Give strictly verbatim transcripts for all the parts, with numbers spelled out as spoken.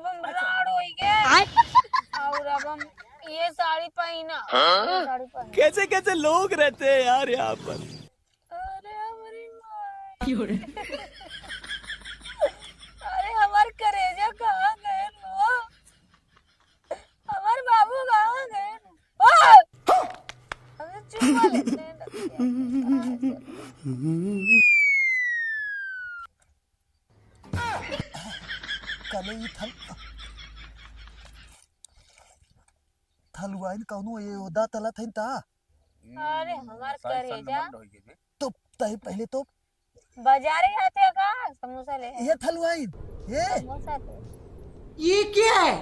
हम राड़ होई गए। आय। और अब हम ये साड़ी पहना, हाँ? ये साड़ी पहना। कैसे कैसे लोग रहते हैं यार यहाँ पर। अरे हमारी माँ। क्यों रे? अरे हमार करेजा कहाँ गए लो? हमार बाबू कहाँ गए लो? आ! अबे चुप वाले। कले ई थल-, थलुआइन कौनो ये ओदा तला थइन ता? अरे, हम्म, हमार साइड साइड करेजा। नमन रही है बे। तो तही पहले तो बाजारे जाते हैं का? समोसा ले। ये थलुआइन, ये? समोसा तो। ये क्या है?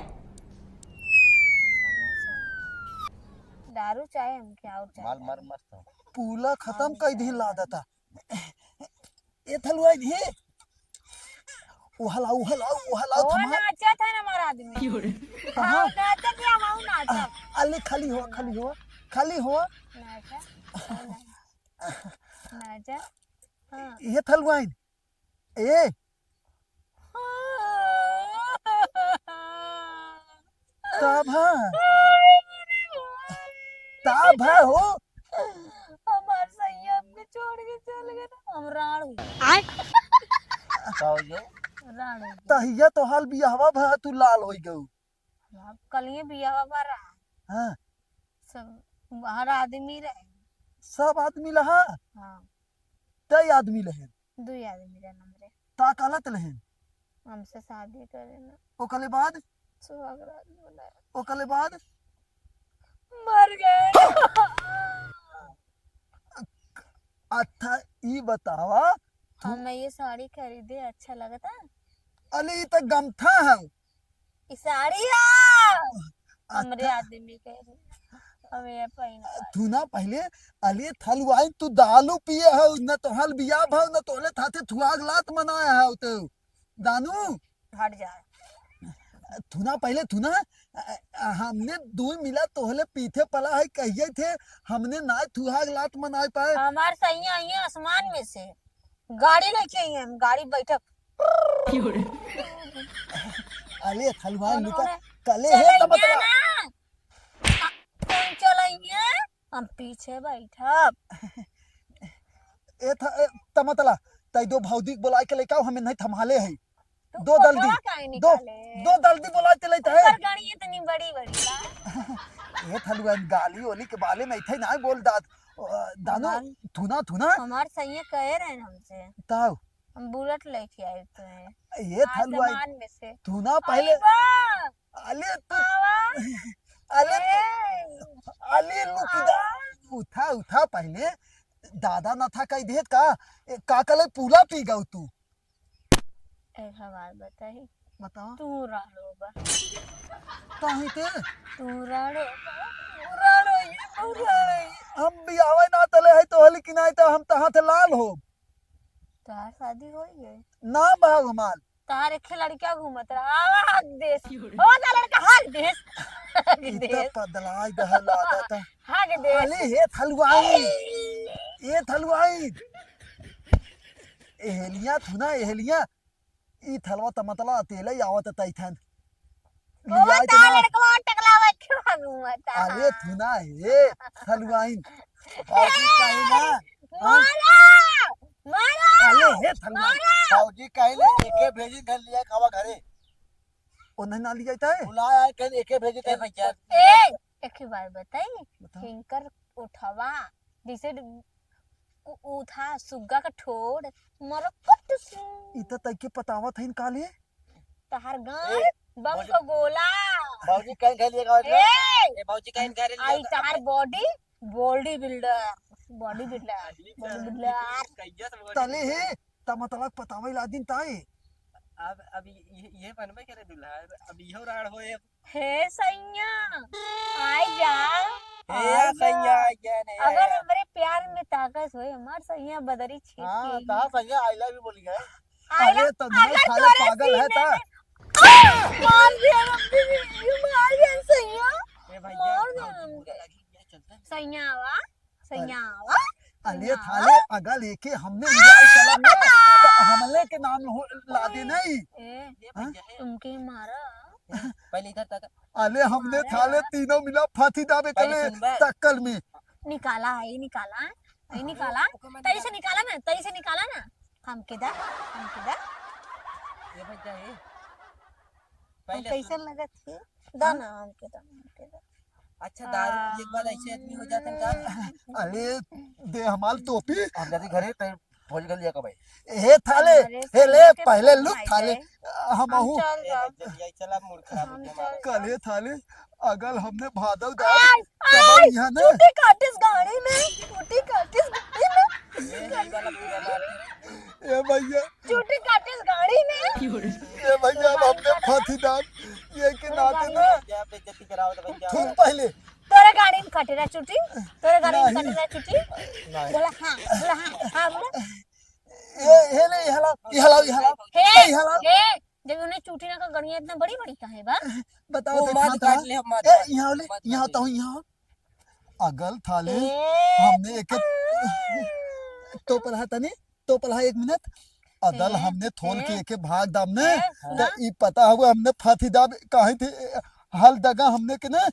दारू चाहे हमके, और चाहे माल मार मस्त हो। पूला खतम और कई दिन चाहे। लादा था। ए थलुआइन हे। उहला, उहला, उहला, वो थमा। नाचत है ना हमारा आदमी। क्यों रे? हाँ, कहाँ? नाचत है, हम नाचत। अले खाली हो, खाली हो, खाली हो। नाचा, नाचा। हाँ। ये थलुआइन। ए। का भा? का भा हो? हमार सैया हमके छोड़ के चल गए ना, हम राड़ हो गए। आय। का हो गया? राड़ हो गए। तहिया तो हाल बियाहवा भा तू लाल होई गऊ। अब कलिए बियाहवा भा रहा। हाँ। सब बाहर आदमी रहे। सब आदमी लहा? हाँ। कई आदमी लहे? दुई आदमी रहन हमरे। का कहलत लहे? हमसे शादी करे ना। ओकले बाद? सुहाग रात बोला। ओकले बाद? मर गए। अच्छा, ई बतावा, तू हम ये साड़ी खरीदे, अच्छा लगता? अले, ई त गमथा है। ई साड़ी आ, आ, हमरे त- आदमी के है। हम ये पहिन पाए। तू ना पहले, अले थलुआइन, तू दालू पिए हो, न तोहल बियाह भाव, न तोहले थाथे थुआग लात मनाया हो तो। दानू। हट जा। तू ना पहले, तू ना, अ, अ, हमने दो मिला तोहले पीछे पला है, कहिए थे, हमने ना थुआग लात मनाए पाए। हमार सैया आई है आसमान में से, गाड़ी लेके आई है, हम गाड़ी बैठक। अले थलुआइन लुका, उन्होंने कले है चलैया तमतला। ना। कौन चलैया? हम पीछे बैठब। ए थ-, ए, तमतला, तई दो भौजी के बोलाए के लेके आओ, हमें नहीं थमाले है। तू दो फोटवा दल्दी, काहे दो, निकाले? दो दल्दी बोलाए के लेते हैं। ओकर गाड़ी इतनी बड़ी बड़ी बा। ए थलुआइन गाली ओली के बाले में इथे ना बोल दात। अ, दानू, हमार, थुना, थुना। हमार सैया कहे रहे हमसे। ताऊ। हम बुलेट लेके आए तो हैं। ये थलुआइन, आसमान में से। तू ना पहले, अरे बा! अले तू, आवा। अले तू, ए! अले लुकी दा, आवा। उठा, उठा पहले। दादा ना था कह देत का? ए, का कले पूला पी गऊ तू? ए, हमार बताई। बताओ। तू राड़ो बा। ताही ते? तू राड़ो बा, तू राड़ो ये, तू राड़ो ये। हम बियाहवे ना तले है तो हली कि नहीं तो हम तहाँ थे लाल हो। तोहार शादी होई गई? ना बा हमार। तोहार एक लड़का घूमत रहा, आवा हक देस। हो जा लड़का, हक देस। हक ई तो देस। पदलाई गहल आदत है। हक देस। अरे हे थलुआइन, ए! ए थलुआइन, एहलिया थुना एहलिया, ई थलवा तमतला तेले आवत तैथन। ओ लियाई ता तो ना। लड़कवा टकला बा, क्यों घूमता? अरे थुना हे थलुआइन, बाबूजी कहीं ना। हाँ? मारा! मारा! अरे हे थलुआइन। मारा! बाबूजी कहीं ना, एके भेजी घर लिया खावा घरे। ओ नहीं ना लिया जाता है? बुलाया है, कहीं एके भेजी ए कहीं। भैया। ए, एक ही बार बताई, बताओ। हिंकर उठवा, जैसे उ, उ था सुग्गा का ठोड़, मरो कुट सु। इ त तैके पतावत हइन काले। तहार गाल ए, बम भौजी, का गोला। भौजी कहीं घर लिए गावत ए! ए, भौजी कहीं घर लिए आई गावत। तहार बॉडी, बॉडी बिल्डर, बॉडी बिल्डर, अरे बॉडी साला, बिल्डर। कैसे बोल तले रही है? हे, त मतलब पतावे ला दिन ताई। अब, अब ये, ये, ये बनबे करे दूल्हा, अब इहो राड़ होए। हे सैया, आइ जा, हे आइ जा। सैया, आइ जा ने, अगर आइ जा। हमरे प्यार में ताकत होए, हमार सैया बदरी छीट हाँ, के तहार सैया I love you बोली है। अरे, अरे, तो अगर साले तोरे पागल है सीने ता? में, आ, मार दिया हमके, मार दिया सैया। ए भैया, मार दिया भाई, हमके। बुरा लगी, ये चलता है। सैया आवा, सैया आवा, अरे सैया थाले आवा। अगल एके हमने लिया चलन में, तो हमले के नाम हो, ला दे नहीं। ए, हाँ? तुमके मारा। पहले इधर तक। अले हमने थाले तीनों मिला फांसी दाबे पहले कले सुनबे। तक्कल में। निकाला है, निकाला, है निकाला। ओके, मत तई से निकाल। निकाला ना, तई से निकाला ना। हमके दा, हमके दा। ये बच जाए। हम पहले कैसे सुन। लगत है? दा हाँ? ना, हमके दा, हमके दा। अच्छा, दारू पिए के बाद ऐसे आदमी हो जाते हैं का? अरे, दे हमार टोपी। हम जल्दी घरे टाइम पहुंच गए लिया का भाई। हे थाले, अरे, हे ले, सुन के पहले सुन लुक भाई थाले। रे। हम हम आहू। चल ए, जाओ। जल्दी आई, चला, मूड खराब हो हम गया हमारा। चल कले थाले, अगल हमने भादव दाल, आय, तब आय, यहाँ ना। चूटी काटिस गाड़ी में, चूटी काटिस गाड़ी में। ए, ये वाला पूरा मार दे। ए भैया। चूटी काटिस गाड़ी में। ए भैया, अब हमने फांसी दाब, ये के नाते ना। क्या बेइज्जती करावत भैया? सुन पहले। तोरे गाड़ी में काटे रहा चूटी, तोरे गाड़ी में नहीं। काटे रहा चूटी। नहीं। बोला हाँ, बोला हाँ, हाँ बोला। ए, हे ले, ये हला, ये हला, ये हला, हे, ये हला। हे, जब उन्हें चूटी ना का गड़िया इतना बड़ी बड़ी काहे बा? बताओ वो तो मार खान काट था। ले, हम मार ए, काट ले, यहाँ ले, मार काट यहाँ ले। तो यहाँ। अगल थाले, ए। हमने एक, तो पलहा तनी, तो पलहा एक मिनट। अदल ए, हमने थोल ए। के एके भाग दाब ने, ए, तो सुना। ई पता हुआ हमने फांसी दाब काहे थे, हल दगा हमने के ने,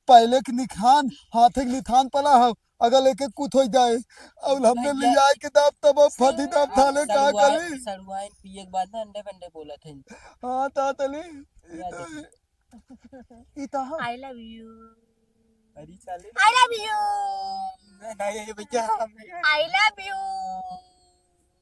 पहले के निखान, हाथे के निथान पला हो, अगर लेके कुछ हो जाए, और हमने भैया, ले आए के दाब तब हम फांसी दाब थाले का सड़ुआ-, करी? सड़ुआइन पिए के बाद ना अंडे बंडे बोलत हैं। हाँ, ता तली, ई या तो देखो। है। ई तो है। I love you। अरे साले। I love you। नहीं, नहीं, ये भैया, हम नहीं। I love you।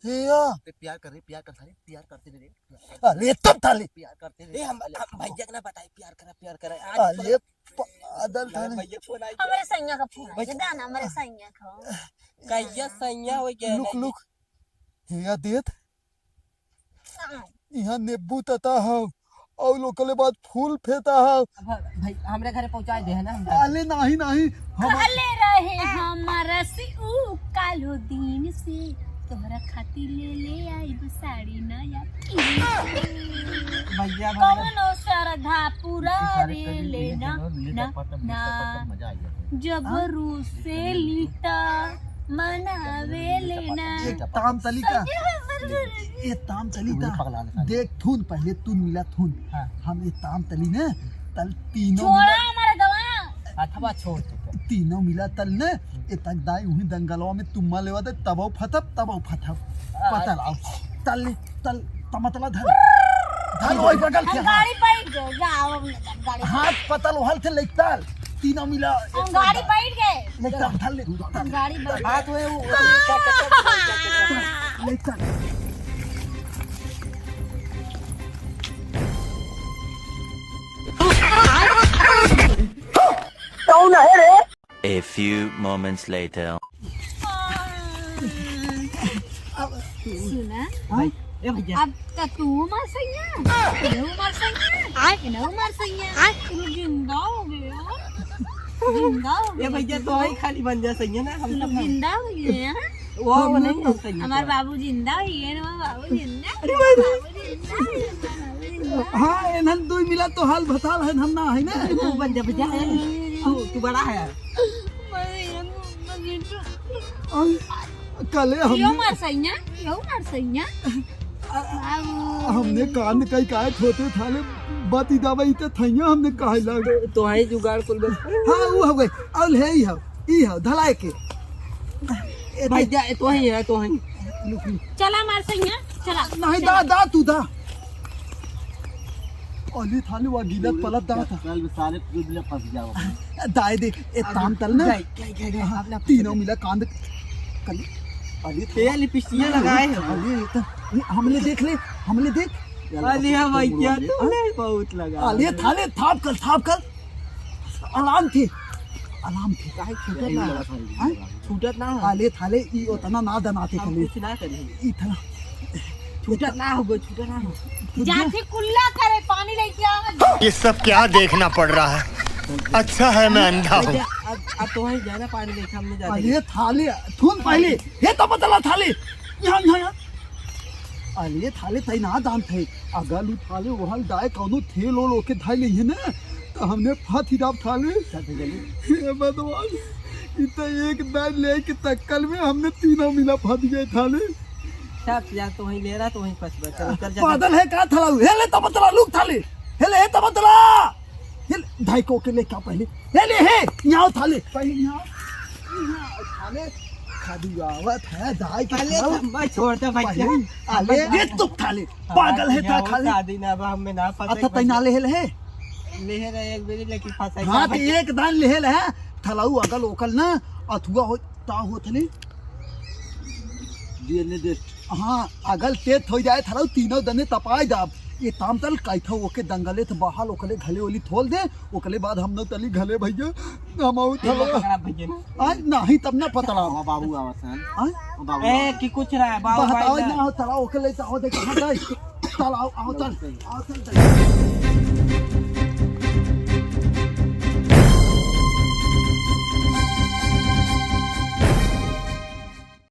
हिया। ते प्यार कर रे, प्यार कर साले, प्यार करते रे, प्यार करते अरे तब थाले। प्यार करते रे, ए, हम, साले। हम भैया के ना बताई, प्यार करा, प्यार करा। आज अरे प-, अदल यार, थाले। भैया फोन आई। हमरे सैया का फोन आई। भैया। दे ना, हमरे सैया का। कहिया सैया हो गया लुक, ना? लुक। हिया देत। हाँ। यहाँ नींबू तता हो, और ओकरे बाद फूल फेंता हो। अब भाई, हमरे घरे पहुँचाए दे, है ना, हम अरे नाही, नाही, हम कहले रहे हमारा से ऊ कालो दिन से, तोहरा खातिर ले ले आइब साड़ी नया। भैया, भैया। कौनो श्रद्धा पूरा बेचारे रे कभी लेना, लेना, ना, ना। जब हाँ? रूस से लीता मनावे लेना। एक ताम तली का? सही है, बरोबर है। एक ताम तली का? पगला दे साले। देख थून, पहले तून मिला थून। हाँ। हम एक ताम तली ने, तल तीनों छोड़ा मिला। हमारा गवा। अथवा छोड़ तू तो। तीनों मिला तल ने, ए तक दाई उही दंगलवा में तुम्मा लेवा दे, तबो फतब, तबो फतब। आ। पतल आओ। तल, तल, तमतला धर। धर, ओए बगल हम के हाथ। गाड़ी बैठ गए, जाओ, हम गाड़ी। हाथ पतल ओहल थे लेकताल। तीनों मिला, हम गाड़ी बैठ गए। लेकताल, धर ले। हम गाड़ी बैठ गए। हाथ में वो, वो, लेकताल। कौन है रे? A few moments later. सुना, हाँ? ए भैया। अब त तू मर सैया, इनहू मर सैया, इनहू मर सैया, तू जिंदा हो गया, जिंदा हो ए गया भैया, तू। तो ही खाली बन जा सैया ना, हम तू तो जिंदा हो गया, हाँ? वो, वो नहीं है सैया। हमार बाबू जिंदा हो गए ना, बाबू जिंदा, अरे भाई। बाबू जिंदा, बाबू जिंदा। हाँ, इन्हन दुई मिला तो हाल बताल है, हम ना है ना। तू बन जा भैया, तू, तू बड़ा है। और कले हमने यो मार सैया, यो मार सैया। आ, आ, हमने कान कई काहे खोते थाले बाती दावा इते थैया हमने काहे लाग। तो है जुगाड़ कुल बस। हाँ, वो हो गए। अल है ही हो, ई हो, धलाए के। ए, भाई जा, ए, तो है, ए, तो है। चला मार सैया, चला, नहीं, चला। दा, दा, तू दा। अली थाली वा गीला पलत दा था। कल में साले तू बिना फंस जाओ। दाए दे, ए ताम तल ना। गए, गए, गए, गए, हाँ, अपना तीनों मिला कांद कल। अली ए, लिपस्टिक लगाए हैं। अली, ये तो, ये हमले देख ले, हमले देख। अली, हाँ भाई, क्या तूने बहुत लगा। अली, थाले, थाप कल, थाप कल। आराम थे, आराम थे। काहे छूटत ना? हाँ? छूटत ना है। आले थाले ई ओतना ना दनाते हम कले। कुछ ना करी। ई थला। छूटत ना हो गो, छूटत ना हो। जाथे कुल्ला करे, पानी लेके आवे। ये सब क्या देखना पड़ रहा है? अच्छा है मैं अंधा हूँ। अब, अब तो वहीं जाना पानी लेके, हमने जाते अरे थाले, थून पहले। हे तो बतला थाले। यहाँ, यहाँ, यहाँ। अरे थाले तई ना दान थे। अगर लू थाले वहल दाए कौनो थेल ओल ओके धाई लेहे ना, तो हमने फाथी डाब थाले। चल, चल, चल। हे भगवान, इ तो एक दान ले के तक्कल में हमने तीनों मिला फाथ गए थाले। चल, या तो वहीं ले रहा, तो वहीं फंस गया। चल, चल, चल। पागल है का थाला? हे ले तो बतला लुक थाले। हे ले, हे तब तला। हे ले, धाई को के ले का पहले? हे ले, हे, यहाँ उठा ले। पहले यहाँ, यहाँ उठा ले। खादू आवत है, धाई के पहले खाओ। तो मैं छोड़ दे भाई। पहले, अले, ये तो उठा ले। पागल है, ता खा ले। शादी ना बा, हमें ना फंसे अच्छा, तै ना ले ले। ले रहे एक बेरी, लेकिन फंसे हाँ, का तो एक दान ले ले है। थलाऊ अगल ओकल ना, अथुआ हो, ता होत नहीं। दिए ने दे। हाँ, अगल तेत हो जाए, थलाऊ तीनों दने तपाई दाब। ये ताम तल काइथो ओके दंगले त बहाल ओकले घले ओली थोल दे, ओकले बाद हम न तली घले भैया, हम आऊ ये थलाऊ। पकड़ा भैया ना। आज नाही तब ना पतला। ओ बाबू आवत है। हाँ? ओ बाबू ए, आवत। कि कुछ रहा है, बाबू बहत भाई आवाज ना। ना हो, थलाऊ ओकले त हो दे कहाँ जाए? चल, आओ, आओ, चल, आओ, चल, चल।